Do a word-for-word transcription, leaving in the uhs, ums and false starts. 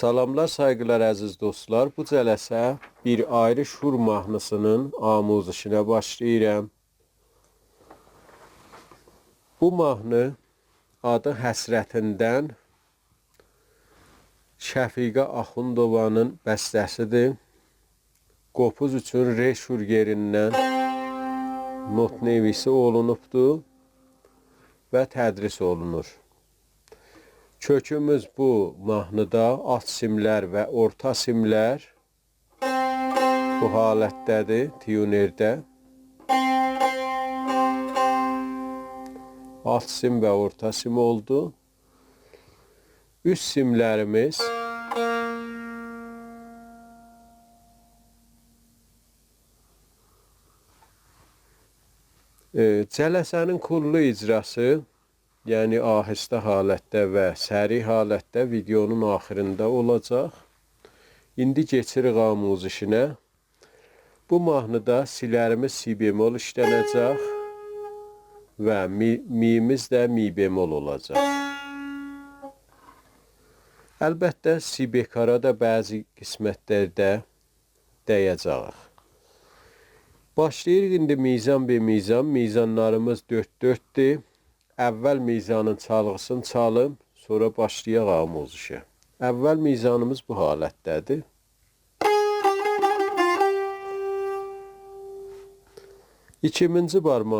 سلاملار، سایغیلار، عزیز دوستلار. بو جلسه بیر آیری شور ماهنی‌سینین آموزشینه باشلاییرام. بو ماهنی آدی حسرتیندن شفیقه آخوندووانین بسته‌سیدیر. قوپوز اوچون ر شور یئریندن نوت‌نویسی اولونوبدور و تدریس اولونور. کؤکوموز بو ماهنیدا آلت سیملر و اورتا سیملر بو حالتده‌دیر، تیونرده. آلت سیم و اورتا سیم اولدو. اوست سیملریمیز، ائ، جلسه‌نین کلی اجراسی، یعنی آهسته حالتده و سریع حالتده ویدئونون آخیریندا اولاجاق. ایندی کئچیریک آموزشینه. بو ماهنیدا سی‌لریمیز سی بمل ایشلنه‌جک و می، می‌میز ده می بمل اولاجاق. البته، سی بکارا دا بعضی قسمتلرده دیه‌جه‌ییک. باشلاییریق ایندی میزان به میزان. میزانلاریمیز دؤرد دؤرددور. اول میزانین چالغی‌سینی چالیم، سونرا باشلایاق آموزشه. اول میزانیمیز بو حالتده‌دیر. ایکیمینجی بارماغین